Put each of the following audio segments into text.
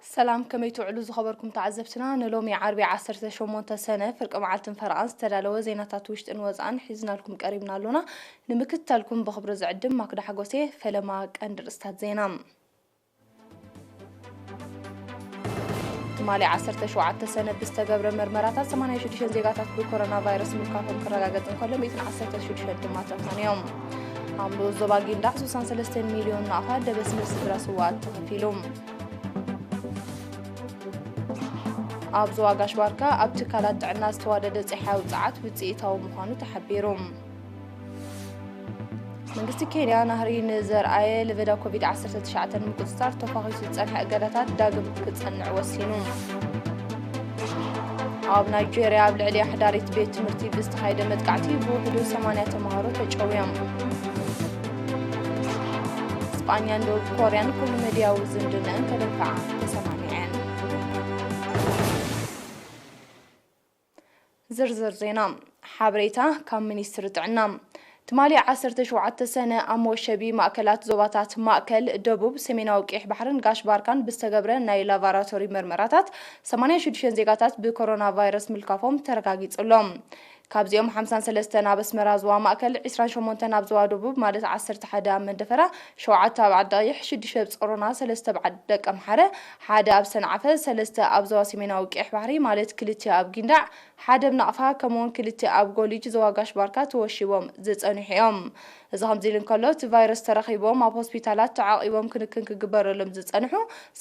ሰላም፣ ከመይ ትውዕሉ ዝኸበርኩም ተዓዘብትና? ንሎሚ ዓርቢ ዓሰርተ ሸሞንተ ሰነ ፍርቂ መዓልትን ፈረቓን ዝተዳለወ ዜናታት ውሽጥን ወጻእን ሒዝናልኩም ቀሪብና ኣሎና። ንምክትታልኩም ብኽብሪ ዝዕድም ማክዳ ሓጎሴ። ፈለማ ቀንዲ ርእስታት ዜና። ትማሊ ዓሰርተ ሸውዓተ ሰነ ብዝተገብረ መርመራታት ሰማንያ ሽዱሽተ ዜጋታት ብኮሮና ቫይረስ ምልካፎም ክረጋገጽ እንከሎ፣ ሚእትን ዓሰርተ ሽዱሽተ ድማ ተፋንዮም። ኣብ ንኡስ ዞባ ጊንዳዕ ስሳን ሰለስተን ሚልዮን ናቕፋ ደበስ ንስድራ ስውኣት ተኸፊሉ። ኣብ ዞባ ጋሽ ባርካ ኣብ ትካላት ጥዕና ዝተዋደደ ጸሓያዊ ጸዓት ውጽኢታዊ ምዃኑ ተሓቢሩ። መንግስቲ ኬንያ ናህሪ ንዘርኣየ ለበዳ ኮቪድ ዓሰርተ ትሽዓተ ንምቁጽጻር ተዃኺሱ ዝጸንሐ እገዳታት ዳግም ክጸንዕ ወሲኑ። ኣብ ናይጄርያ ኣብ ልዕሊ ኣሕዳሪት ቤት ትምህርቲ ብዝተኻየደ መጥቃዕቲ ብውሕዱ ሰማንያ ተምሃሮ ተጨውዮም። ስጳኛን ደቡብ ኮርያን ኩሉ መድያዊ ዝምድነአን ከደንፍዓ ተሰማሚዐን። ዝርዝር ዜና። ሓበሬታ ካብ ሚኒስትሪ ጥዕና። ትማሊ ዓሰርተ ሸውዓተ ሰነ ኣብ መወሸቢ ማእከላት ዞባታት ማእከል፣ ደቡብ፣ ሰሜናዊ ቀይሕ ባሕርን ጋሽ ባርካን ብዝተገብረ ናይ ላቫራቶሪ መርመራታት ሰማንያ ሽዱሽተ ዜጋታት ብኮሮና ቫይረስ ምልካፎም ተረጋጊጹ ኣሎ። ካብዚኦም ሓምሳን ሰለስተን ኣብ ኣስመራ ዞባ ማእከል፣ ዕስራን ሸሞንተን ኣብ ዞባ ደቡብ ማለት ዓሰርተ ሓደ ኣብ መንደፈራ፣ ሸውዓተ ኣብ ዓዲ ቀይሕ፣ ሽዱሽተ ኣብ ጾሮና፣ ሰለስተ ኣብ ዓዲ ደቀምሓረ፣ ሓደ ኣብ ሰንዓፈ፣ ሰለስተ ኣብ ዞባ ሰሜናዊ ቀይሕ ባሕሪ ማለት ክልተ ኣብ ጊንዳዕ፣ ሓደ ኣብ ናቕፋ ከምኡውን ክልተ ኣብ ጎሊጅ ዞባ ጋሽ ባርካ ተወሺቦም ዝጸንሑ እዮም። እዚ ከምዚ ኢሉ እንከሎ፣ እቲ ቫይረስ ተረኺቦም ኣብ ሆስፒታላት ተዓቒቦም ክንክን ክግበረሎም ዝጸንሑ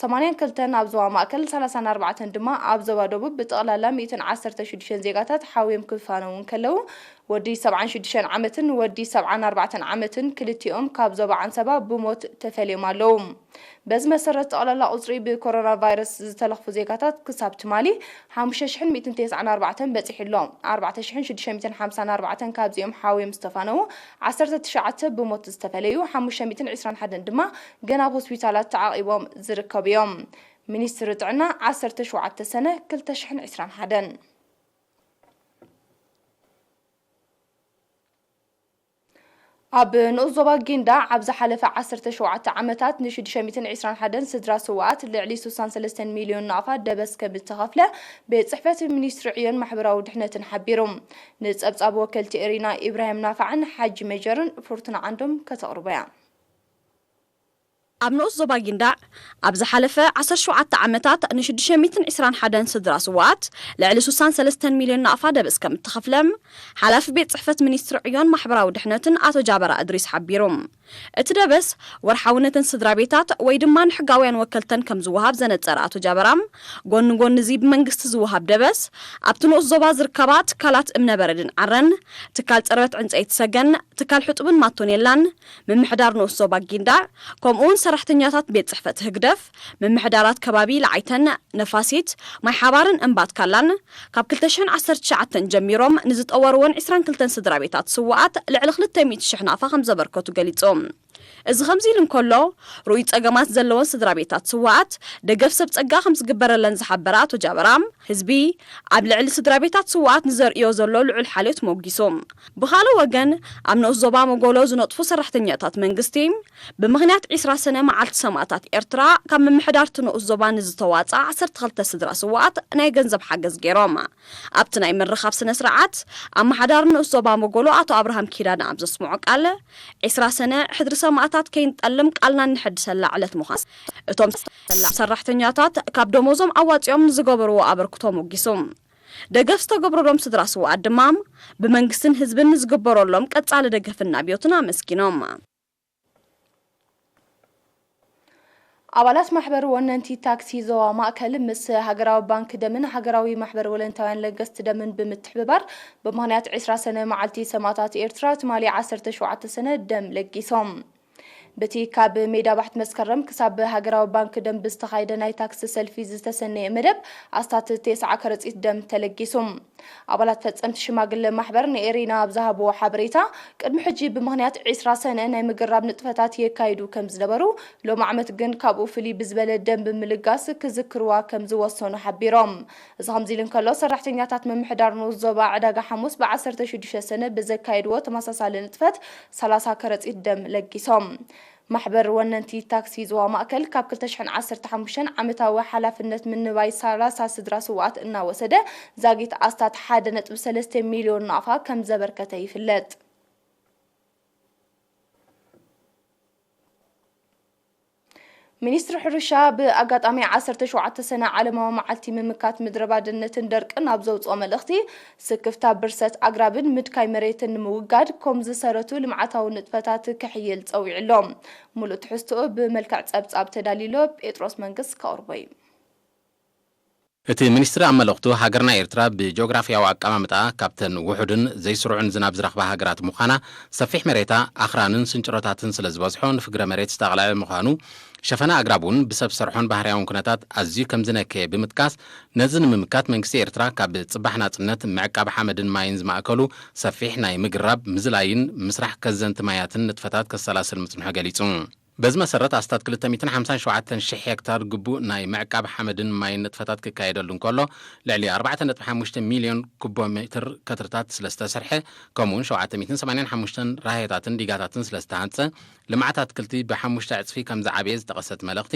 ሰማንያን ክልተን ኣብ ዞባ ማእከል፣ ሰላሳን ኣርባዕተን ድማ ኣብ ዞባ ደቡብ ብጠቕላላ ሚእትን ዓሰርተ ሽዱሽተን ዜጋታት ሓውዮም ክፋነዉ እንከለዉ፣ ወዲ ሰብዓን ሽዱሽተን ዓመትን ወዲ ሰብዓን ኣርባዕተን ዓመትን ክልቲኦም ካብ ዞባ ዓንሰባ ብሞት ተፈልዮም ኣለዉ። በዚ መሰረት ጠቕላላ ቁጽሪ ብኮሮና ቫይረስ ዝተለኽፉ ዜጋታት ክሳብ ትማሊ ሓሙሽተ ሽሕን ሚእትን ተስዓን ኣርባዕተን በጺሑ ኣሎ። ኣርባዕተ ሽሕን ሽዱሽተ ሚእትን ሓምሳን ኣርባዕተን ካብዚኦም ሓውዮም ዝተፋነዉ፣ ዓሰርተ ትሽዓተ ብሞት ዝተፈለዩ፣ ሓሙሽተ ሚእትን ዕስራን ሓደን ድማ ገና ኣብ ሆስፒታላት ተዓቒቦም ዝርከቡ እዮም። ሚኒስትሪ ጥዕና፣ ዓሰርተ ሸውዓተ ሰነ ክልተ ሽሕን ዕስራን ሓደን። ኣብ ንኡስ ዞባ ጊንዳዕ ኣብ ዝሓለፈ ዓሰርተ ሸውዓተ ዓመታት ንሽዱሽተ ሚእትን ዕስራን ሓደን ስድራ ስውኣት ልዕሊ ስሳን ሰለስተን ሚልዮን ናቕፋ ደበስ ከም እተኸፍለ ቤት ጽሕፈት ሚኒስትሪ ዕዮን ማሕበራዊ ድሕነትን ሓቢሩ። ንጸብጻብ ወከልቲ ኤሪና ኢብራሂም ናፋዕን ሓጂ መጀርን ፍርቱና ዓንዶም ከተቕርቦ እያ። ኣብ ንኡስ ዞባ ጊንዳዕ ኣብ ዝሓለፈ ዓሰርተ ሸውዓተ ዓመታት ንሽዱሽተ ሚእትን ዕስራን ሓደን ስድራ ስውኣት ልዕሊ ስሳን ሰለስተን ሚልዮን ናቕፋ ደበስ ከም እተኸፍለ ሓላፊ ቤት ጽሕፈት ሚኒስትሪ ዕዮን ማሕበራዊ ድሕነትን ኣቶ ጃበራ እድሪስ ሓቢሩ። እቲ ደበስ ወርሓዊ ነተን ስድራ ቤታት ወይ ድማ ንሕጋውያን ወከልተን ከም ዝወሃብ ዘነጸረ ኣቶ ጃበራ፣ ጎኒ ጎኒ እዚ ብመንግስቲ ዝወሃብ ደበስ ኣብቲ ንኡስ ዞባ ዝርከባ ትካላት እምነበረድን ዓረን፣ ትካል ጸርበት ዕንጸይቲ ሰገን፣ ትካል ሕጡብን ማቶኔላን፣ ምምሕዳር ንኡስ ዞባ ጊንዳዕ፣ ከምኡውን ሰራሕተኛታት ቤት ጽሕፈት ህግደፍ፣ ምምሕዳራት ከባቢ ለዓይተን፣ ነፋሲት፣ ማይ ሓባርን እምባትካላን ካብ ክልተ ሽሕን ዓሰርተ ትሽዓተን ጀሚሮም ንዝጠወርወን ዕስራን ክልተን ስድራ ቤታት ስውኣት ልዕሊ ክልተ ሚእቲ ሽሕ ናቕፋ ከም ዘበርከቱ ገሊጾም። እዚ ከምዚ ኢሉ እንከሎ፣ ርኡይ ጸገማት ዘለወን ስድራ ቤታት ስውኣት ደገፍ ሰብ ጸጋ ከም ዝግበረለን ዝሓበረ ኣቶ ጃበራ፣ ህዝቢ ኣብ ልዕሊ ስድራ ቤታት ስውኣት ንዘርእዮ ዘሎ ልዑል ሓልዮት ሞጊሱ። ብኻልእ ወገን፣ ኣብ ንኡስ ዞባ መጎሎ ዝነጥፉ ሰራሕተኛታት መንግስቲ፣ ብምኽንያት ዕስራ ሰነ መዓልቲ ሰማእታት ኤርትራ፣ ካብ ምምሕዳርቲ ንኡስ ዞባ ንዝተዋጽኣ ዓሰርተ ክልተ ስድራ ስውኣት ናይ ገንዘብ ሓገዝ ገይሮም። ኣብቲ ናይ ምርኻብ ስነ ስርዓት፣ ኣመሓዳሪ ንኡስ ዞባ መጎሎ ኣቶ ኣብርሃም ኪዳነ ኣብ ዘስምዖ ቃል፣ ዕስራ ሰነ ሕድሪ ሰማእታት ከይንጠልም ቃልና እንሕድሰላ ዕለት ምዃን፣ እቶም ሰራሕተኛታት ካብ ደሞዞም ኣዋጺኦም ንዝገበርዎ ኣበርክቶ ሞጊሱ። ደገፍ ዝተገብረሎም ስድራ ስውኣት ድማ ብመንግስትን ህዝብን ንዝግበረሎም ቀጻሊ ደገፍን ኣብዮትን ኣመስጊኖም። ኣባላት ማሕበር ወነንቲ ታክሲ ዞባ ማእከል ምስ ሃገራዊ ባንክ ደምን ሃገራዊ ማሕበር ወለንታውያን ለገስቲ ደምን ብምትሕብባር፣ ብምኽንያት ዕስራ ሰነ መዓልቲ ሰማእታት ኤርትራ፣ ትማሊ ዓሰርተ ሸውዓተ ሰነ ደም ለጊሶም። በቲ ካብ ሜዳ ባሕቲ መስከረም ክሳብ ሃገራዊ ባንክ ደም ብዝተኻየደ ናይ ታክሲ ሰልፊ ዝተሰነየ መደብ፣ ኣስታት ተስዓ ከረጺት ደም ተለጊሱ። ኣባላት ፈጸምቲ ሽማግለ ማሕበር ንኤሪና ኣብ ዝሃብዎ ሓበሬታ፣ ቅድሚ ሕጂ ብምኽንያት ዕስራ ሰነ ናይ ምግራብ ንጥፈታት የካይዱ ከም ዝነበሩ፣ ሎም ዓመት ግን ካብኡ ፍልይ ብዝበለ ደም ብምልጋስ ክዝክርዋ ከም ዝወሰኑ ሓቢሮም። እዚ ከምዚ ኢሉ እንከሎ፣ ሰራሕተኛታት ምምሕዳር ንኡስ ዞባ ዕዳጋ ሓሙስ ብ ዓሰርተ ሽዱሽተ ሰነ ብዘካየድዎ ተመሳሳሊ ንጥፈት ሰላሳ ከረጺት ደም ለጊሶም። ማሕበር ወነንቲ ታክሲ ዞባ ማእከል ካብ ክልተ ሽሕን ዓሰርተ ሓሙሽተን ዓመታዊ ሓላፍነት ምንባይ ሰላሳ ስድራ ስውኣት እናወሰደ ዛጊት ኣስታት ሓደ ነጥቢ ሰለስተ ሚልዮን ናቕፋ ከም ዘበርከተ ይፍለጥ። ሚኒስትሪ ሕርሻ ብኣጋጣሚ ዓሰርተ ሸውዓተ ሰነ ዓለማዊ መዓልቲ ምምካት ምድረ ባድነትን ደርቅን ኣብ ዘውፅኦ መልእኽቲ፣ ስክፍታ ብርሰት ኣግራብን ምድካይ መሬትን ንምውጋድ ኮም ዝሰረቱ ልምዓታዊ ንጥፈታት ክሕይል ጸዊዑ ኣሎ። ሙሉእ ትሕዝትኡ ብመልክዕ ጸብጻብ ተዳሊሎ ጴጥሮስ መንግስ ከቕርቦ እዩ። እቲ ሚኒስትሪ ኣብ መልእኽቱ፣ ሃገርና ኤርትራ ብጂኦግራፊያዊ ኣቀማምጣ ካብተን ውሑድን ዘይስሩዕን ዝናብ ዝረኽባ ሃገራት ምዃና፣ ሰፊሕ መሬታ ኣኽራንን ስንጭሮታትን ስለ ዝበዝሖ፣ ንፍግረ መሬት ዝተቓልዐ ምዃኑ፣ ሸፈና ኣግራብ እውን ብሰብ ሰርሖን ባህርያውን ኩነታት ኣዝዩ ከም ዝነከየ ብምጥቃስ፣ ነዚ ንምምካት መንግስቲ ኤርትራ ካብ ጽባሕ ናጽነት ምዕቃብ ሓመድን ማይን ዝማእከሉ ሰፊሕ ናይ ምግራብ፣ ምዝላይን ምስራሕ ከዘንቲ ማያትን ንጥፈታት ከሰላስል ምጽንሑ ገሊጹ። በዚ መሰረት፣ ኣስታት ክልተ ሚእትን ሓምሳን ሸውዓተን ሽሕ ሄክታር ግቡእ ናይ ምዕቃብ ሓመድን ማይን ንጥፈታት ክካየደሉ እንከሎ፣ ልዕሊ ኣርባዕተ ነጥቢ ሓሙሽተ ሚልዮን ኩቦ ሜትር ከትርታት ስለ ዝተሰርሐ፣ ከምኡውን ሸውዓተ ሚእትን ሰማንያን ሓሙሽተን ራህየታትን ዲጋታትን ስለ ዝተሃንጸ፣ ልምዓት ኣትክልቲ ብሓሙሽተ ዕጽፊ ከም ዝዓበየ ዝጠቐሰት መልእኽቲ፣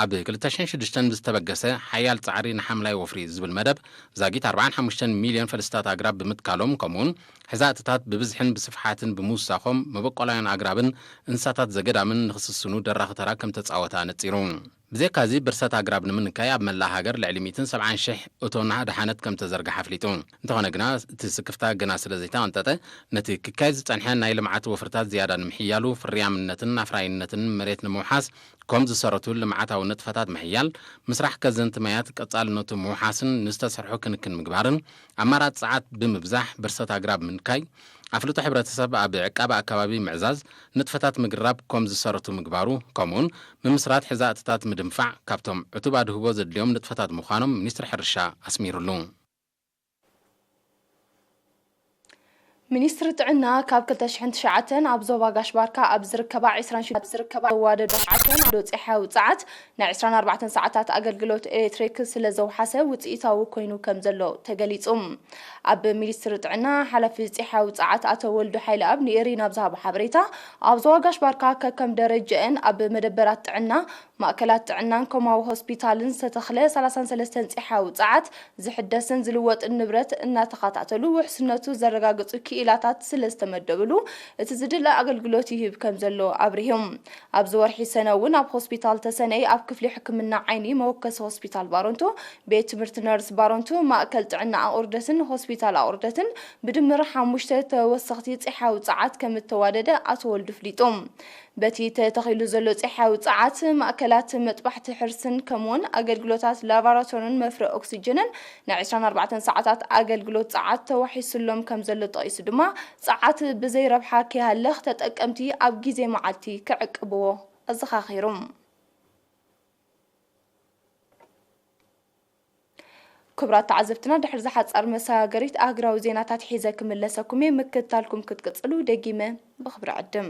ኣብ ክልተ ሽሕን ሽዱሽተን ዝተበገሰ ሓያል ጻዕሪ ንሓምላይ ወፍሪ ዝብል መደብ፣ ዛጊት ኣርባዓን ሓሙሽተን ሚልዮን ፈልስታት ኣግራብ ብምትካሎም፣ ከምኡውን ሕዛእትታት ብብዝሕን ብስፍሓትን ብምውሳኾም፣ መበቆላውያን ኣግራብን እንስሳታት ዘገዳምን ንኽስስኑ ደራኺ ተራ ከም ተጻወተ ኣነጺሩ። ብዘይካዚ፣ ብርሰት ኣግራብ ንምንካይ ኣብ መላእ ሃገር ልዕሊ ሚእትን ሰብዓን ሽሕ እቶን ኣድሓነት ከም ተዘርግሐ ኣፍሊጡ። እንተኾነ ግና፣ እቲ ስክፍታ ገና ስለ ዘይተቐንጠጠ፣ ነቲ ክካየድ ዝጸንሐ ናይ ልምዓት ወፍርታት ዝያዳ ንምሕያሉ፣ ፍርያምነትን ኣፍራይነትን መሬት ንምውሓስ፣ ኮም ዝሰረቱ ልምዓታዊ ንጥፈታት ምሕያል፣ ምስራሕ ከዘንቲ ማያት ቀጻልነቱ ምውሓስን ንዝተሰርሑ ክንክን ምግባርን፣ ኣማራጺ ጸዓት ብምብዛሕ ብርሰት ኣግራብ ምንካይ፣ ኣፍልጦ ሕብረተሰብ ኣብ ዕቃበ ኣከባቢ ምዕዛዝ፣ ንጥፈታት ምግራብ ኮም ዝሰረቱ ምግባሩ፣ ከምኡውን ምምስራት ሕዛእትታት ምድንፋዕ ካብቶም ዕቱብ ኣድህቦ ዘድልዮም ንጥፈታት ምዃኖም ሚኒስትሪ ሕርሻ ኣስሚሩሉ። ሚኒስትሪ ጥዕና ካብ ክልተ ሽሕን ትሽዓተን ኣብ ዞባ ጋሽ ባርካ ኣብ ዝርከባ ዕስራን ሽዱሽተን ኣብ ዝርከባ ወደዶ ትሽዓተን ዶ ጸሓያዊ ጸዓት ናይ ዕስራን ኣርባዕተን ሰዓታት ኣገልግሎት ኤሌክትሪክ ስለ ዘውሓሰ ውጽኢታዊ ኮይኑ ከም ዘሎ ተገሊጹ። ኣብ ሚኒስትሪ ጥዕና ሓላፊ ጸሓያዊ ጸዓት ኣቶ ወልዱ ሓይለኣብ ንኤሪና ኣብ ዝሃቦ ሓበሬታ፣ ኣብ ዞባ ጋሽ ባርካ ከከም ደረጃኤን ኣብ መደበራት ጥዕና፣ ማእከላት ጥዕናን ኮማዊ ሆስፒታልን ዝተተኽለ ሰላሳን ሰለስተን ጸሓያዊ ጸዓት ዝሕደስን ዝልወጥን ንብረት እናተኸታተሉ ውሕስነቱ ዘረጋግጹ ክኢላታት ስለ ዝተመደብሉ፣ እቲ ዝድለ ኣገልግሎት ይህብ ከም ዘሎ ኣብሪሆም። ኣብዚ ወርሒ ሰነ እውን ኣብ ሆስፒታል ተሰነይ ኣብ ክፍሊ ሕክምና ዓይኒ መወከሲ ሆስፒታል ባረንቱ፣ ቤት ትምህርቲ ነርስ ባረንቱ፣ ማእከል ጥዕና ኣቑርደትን ሆስፒታል ኣቑርደትን ብድምር ሓሙሽተ ተወሰኽቲ ጸሓያዊ ጸዓት ከም እተዋደደ ኣቶ ወልዱ ኣፍሊጡ። በቲ ተተኺሉ ዘሎ ጸሓያዊ ጸዓት፣ ማእከላት መጥባሕቲ ሕርስን ከምኡውን ኣገልግሎታት ላቦራቶርን መፍረ ኦክሲጅንን ናይ ዕስራን ኣርባዕተን ሰዓታት ኣገልግሎት ጸዓት ተዋሒሱሎም ከም ዘሎ ጠቒሱ ድማ፣ ጸዓት ብዘይ ረብሓ ከይሃልኽ ተጠቀምቲ ኣብ ግዜ መዓልቲ ክዕቅብዎ ኣዘኻኺሩ። ክቡራት ተዓዘብትና፣ ድሕሪ ዝሓጻር መሰጋገሪት ኣህጉራዊ ዜናታት ሒዘ ክምለሰኩም እየ። ምክትታልኩም ክትቅጽሉ ደጊመ ብኽብሪ ዕድም።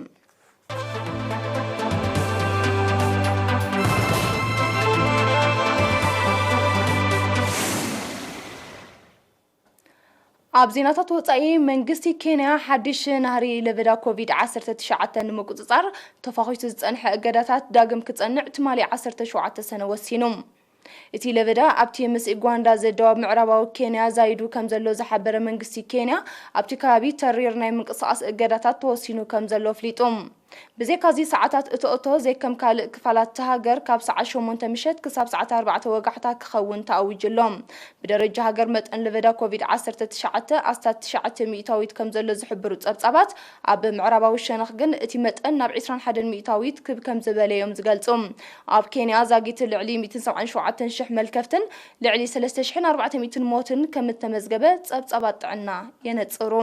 ኣብ ዜናታት ወጻኢ፣ መንግስቲ ኬንያ ሓድሽ ናህሪ ለበዳ ኮቪድ ዓሰርተ ትሽዓተ ንምቁጽጻር ተፋኺሱ ዝጸንሐ እገዳታት ዳግም ክጸንዕ ትማሊ ዓሰርተ ሸውዓተ ሰነ ወሲኑ። እቲ ለበዳ ኣብቲ ምስ ኡጋንዳ ዘዳወብ ምዕራባዊ ኬንያ ዛይዱ ከም ዘሎ ዝሓበረ መንግስቲ ኬንያ፣ ኣብቲ ከባቢ ተሪር ናይ ምንቅስቓስ እገዳታት ተወሲኑ ከም ዘሎ ኣፍሊጡ። ብዘይካዚ፣ ሰዓታት እቶ እቶ ዘይከም ካልእ ክፋላት እታ ሃገር ካብ ሰዓት ሸሞንተ ምሸት ክሳብ ሰዓት ኣርባዕተ ወጋሕታ ክኸውን ተኣዊጁ ኣሎ። ብደረጃ ሃገር፣ መጠን ለበዳ ኮቪድ ዓሰርተ ትሽዓተ ኣስታት ትሽዓተ ሚእታዊት ከም ዘሎ ዝሕብሩ ጸብጻባት፣ ኣብ ምዕራባዊ ሸነኽ ግን እቲ መጠን ናብ ዕስራን ሓደን ሚእታዊት ክብ ከም ዝበለ እዮም ዝገልጹ። ኣብ ኬንያ ዛጊት ልዕሊ ሚእትን ሰብዓን ሸውዓተን ሽሕ መልከፍትን ልዕሊ ሰለስተ ሽሕን ኣርባዕተ ሚእትን ሞትን ከም እተመዝገበ ጸብጻባት ጥዕና የነጽሩ።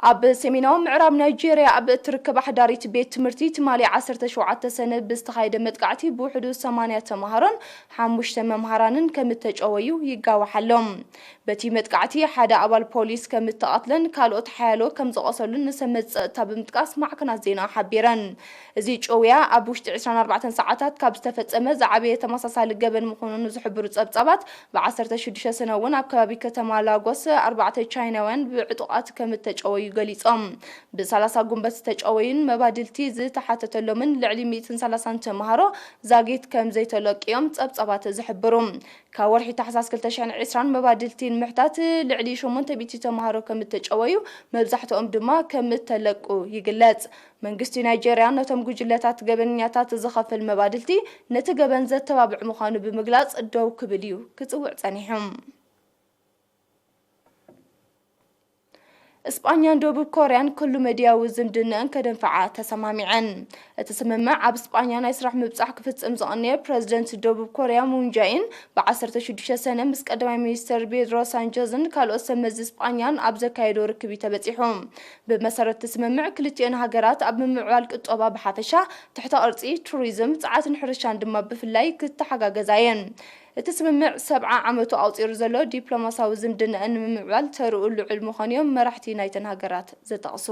ኣብ ሰሜናዊ ምዕራብ ናይጄርያ ኣብ እትርከብ ኣሕዳሪት ቤት ትምህርቲ ትማሊ ዓሰርተ ሸውዓተ ሰነ ብዝተኻየደ መጥቃዕቲ ብውሕዱ ሰማንያ ተምሃሮን ሓሙሽተ መምሃራንን ከም እተጨወዩ ይጋዋሕ ኣሎ። በቲ መጥቃዕቲ ሓደ ኣባል ፖሊስ ከም እተቐትለን ካልኦት ሓያሎ ከም ዝቖሰሉን ንሰመት ጸጥታ ብምጥቃስ ማዕከናት ዜና ሓቢረን። እዚ ጨውያ ኣብ ውሽጢ ዕስራን ኣርባዕተን ሰዓታት ካብ ዝተፈጸመ ዝዓበየ ተመሳሳሊ ገበን ምዃኑ ንዝሕብሩ ጸብጻባት፣ ብ ዓሰርተ ሽዱሽተ ሰነ እውን ኣብ ከባቢ ከተማ ላጎስ ኣርባዕተ ቻይናውያን ብዕጡቓት ከም እተጨወዩ ገሊጾም። ብ30 ጉንበት ዝተጨወዩን መባድልቲ ዝተሓተተሎምን ልዕሊ ሚእትን ሰላሳን ተምሃሮ ዛጊት ከም ዘይተለቅዮም ጸብጻባት ዝሕብሩ። ካብ ወርሒ ታሕሳስ ክልተ ሽሕን ዕስራን መባድልቲ ንምሕታት ልዕሊ ሸሞንተ ሚእቲ ተምሃሮ ከም እተጨወዩ፣ መብዛሕትኦም ድማ ከም እተለቁ ይግለጽ። መንግስቲ ናይጄርያ ነቶም ጉጅለታት ገበነኛታት ዝኸፍል መባድልቲ ነቲ ገበን ዘተባብዕ ምዃኑ ብምግላጽ ደው ክብል እዩ ክጽውዕ ጸኒሑ። እስጳኛን ደቡብ ኮርያን ኩሉ መድያዊ ዝምድነአን ከደንፍዓ ተሰማሚዐን። እቲ ስምምዕ ኣብ እስጳኛ ናይ ስራሕ ምብጻሕ ክፍጽም ዝቐነየ ፕረዚደንት ደቡብ ኮርያ ሙን ጃኢን ብ16 ሰነ ምስ ቀዳማይ ሚኒስተር ፔድሮ ሳንቸዝን ካልኦት ሰብ መዚ እስጳኛን ኣብ ዘካየዶ ርክብ እዩ ተበጺሑ። ብመሰረት እቲ ስምምዕ ክልቲኦን ሃገራት ኣብ ምምዕባል ቁጠባ ብሓፈሻ፣ ትሕተ ቅርጺ፣ ቱሪዝም፣ ጸዓትን ሕርሻን ድማ ብፍላይ ክተሓጋገዛ እየን። እቲ ስምምዕ ሰብዓ ዓመቱ ኣቑጺሩ ዘሎ ዲፕሎማሳዊ ዝምድናኣን ንምምዕባል ተርኡ ልዑል ምዃኑ እዮም መራሕቲ ናይተን ሃገራት ዘጠቕሱ።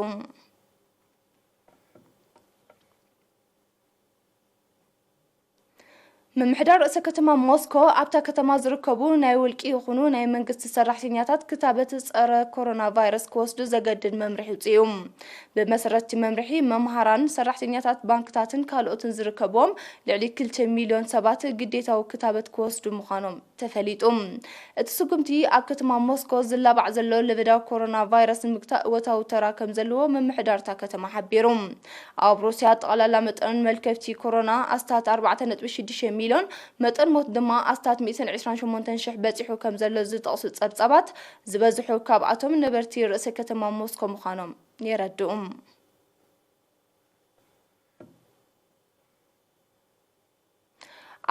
ምምሕዳር ርእሰ ከተማ ሞስኮ ኣብታ ከተማ ዝርከቡ ናይ ውልቂ ይኹኑ ናይ መንግስቲ ሰራሕተኛታት ክታበት ጸረ ኮሮና ቫይረስ ክወስዱ ዘገድድ መምርሒ ኣውጺኡ። ብመሰረት እቲ መምርሒ፣ መምሃራን ሰራሕተኛታት ባንክታትን ካልኦትን ዝርከብዎም ልዕሊ ክልተ ሚልዮን ሰባት ግዴታዊ ክታበት ክወስዱ ምዃኖም ተፈሊጡ። እቲ ስጉምቲ ኣብ ከተማ ሞስኮ ዝላባዕ ዘሎ ለበዳ ኮሮና ቫይረስ ንምግታእ እወታዊ ተራ ከም ዘለዎ ምምሕዳር እታ ከተማ ሓቢሩ። ኣብ ሩስያ ጠቕላላ መጠን መልከፍቲ ኮሮና ኣስታት ኣርባዕተ ነጥቢ ሽዱሽተ ሚልዮን፣ መጠን ሞት ድማ ኣስታት ሚእትን ዕስራን ሸሞንተን ሽሕ በጺሑ ከም ዘሎ ዝጠቕሱ ጸብጻባት፣ ዝበዝሑ ካብኣቶም ነበርቲ ርእሰ ከተማ ሞስኮ ምዃኖም የረድኡ።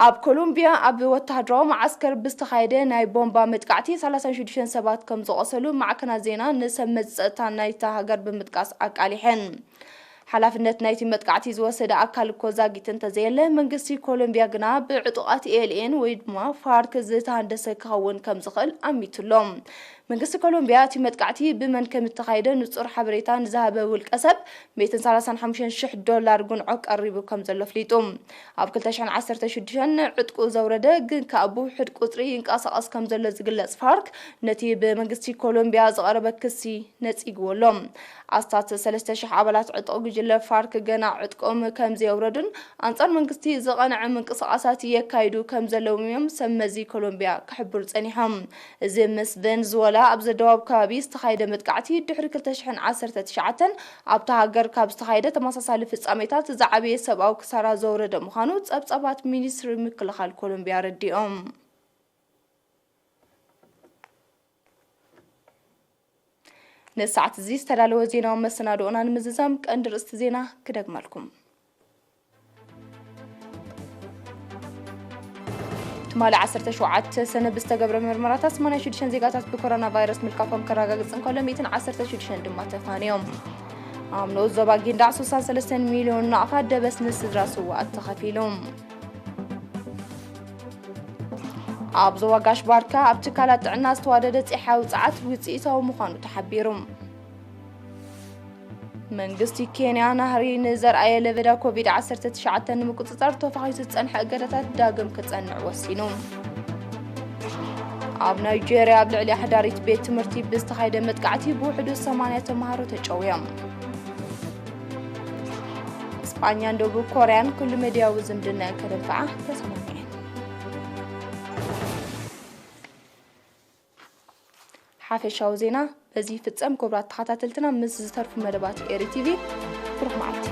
ኣብ ኮሎምቢያ ኣብ ወተሃደራዊ መዓስከር ብዝተኻየደ ናይ ቦምባ መጥቃዕቲ ሰላሳን ሽዱሽተን ሰባት ከም ዝቖሰሉ ማዕከናት ዜና ንሰብ መዚ ጸጥታ ናይታ ሃገር ብምጥቃስ ኣቃሊሐን። ሓላፍነት ናይቲ መጥቃዕቲ ዝወሰደ ኣካል እኮ ዛጊት እንተዘየለ፣ መንግስቲ ኮሎምቢያ ግና ብዕጡቓት ኤልኤን ወይ ድማ ፋርክ ዝተሃንደሰ ክኸውን ከም ዝኽእል ኣሚቱ ኣሎ። መንግስቲ ኮሎምቢያ እቲ መጥቃዕቲ ብመን ከም እተኻየደ ንጹር ሓበሬታ ንዝሃበ ውልቀ ሰብ ሚእትን ሰላሳን ሓሙሽተን ሽሕ ዶላር ጉንዖ ቀሪቡ ከም ዘሎ ኣፍሊጡ። ኣብ ክልተ ሽሕን ዓሰርተ ሽዱሽተን ዕጥቁ ዘውረደ ግን ከኣ ብውሑድ ቁጽሪ ይንቀሳቐስ ከም ዘሎ ዝግለጽ ፋርክ፣ ነቲ ብመንግስቲ ኮሎምቢያ ዝቐረበ ክሲ ነጺግዎ ኣሎ። ኣስታት ሰለስተ ሽሕ ኣባላት ዕጡቕ ጉጅለ ፋርክ ገና ዕጥቆም ከም ዘየውረዱን ኣንጻር መንግስቲ ዝቐንዐ ምንቅስቓሳት የካይዱ ከም ዘለዉን እዮም ሰብ መዚ ኮሎምቢያ ክሕብሩ ጸኒሖም። እዚ ምስ ቬንዙዌላ ኣብ ዘደዋብ ከባቢ ዝተኻየደ መጥቃዕቲ ድሕሪ ክልተ ሽሕን ዓሰርተ ትሽዓተን ኣብታ ሃገር ካብ ዝተኻየደ ተመሳሳሊ ፍጻሜታት ዝዓበየ ሰብኣዊ ክሳራ ዘውረደ ምዃኑ ጸብጻባት ሚኒስትሪ ምክልኻል ኮሎምቢያ ኣረዲኦም። ንሰዓት እዚ ዝተዳለወ ዜናዊ መሰናድኦና ንምዝዛም ቀንዲ ርእስቲ ዜና ክደግመልኩም። ትማሊ ዓሰርተ ሸውዓተ ሰነ ብዝተገብረ ምርመራታት ሰማንያ ሽዱሽተ ዜጋታት ብኮሮና ቫይረስ ምልካፎም ከረጋግጽ እንከሎ፣ ሚእትን ዓሰርተ ሽዱሽተን ድማ ተፋንዮም። ኣብ ንኡስ ዞባ ጊንዳዕ ስሳን ሰለስተን ሚልዮን ናቕፋ ደበስ ንስድራ ስውኣት ተኸፊሉ። ኣብ ዞባ ጋሽ ባርካ ኣብ ትካላት ጥዕና ዝተዋደደ ጺሓዊ ጸዓት ውጽኢታዊ ምዃኑ ተሓቢሩ። መንግስቲ ኬንያ ናህሪ ንዘርኣየ ለበዳ ኮቪድ ዓሰርተ ትሽዓተ ንምቁጽጻር ተፋኺሱ ዝጸንሐ እገዳታት ዳግም ክጸንዕ ወሲኑ። ኣብ ናይጄርያ ኣብ ልዕሊ ኣሕዳሪት ቤት ትምህርቲ ብዝተኻየደ መጥቃዕቲ ብውሕዱ ሰማንያ ተምሃሮ ተጨውዮም። እስጳኛን ደቡብ ኮርያን ኩሉ መድያዊ ዝምድናን ከደንፍዓ ተሰማሚዐን። ሓፈሻዊ ዜና በዚ ይፍጸም። ክቡራት ተኸታተልትና፣ ምስ ዝተርፉ መደባት ኤሪ ቲቪ ብሩኽ መዓልቲ።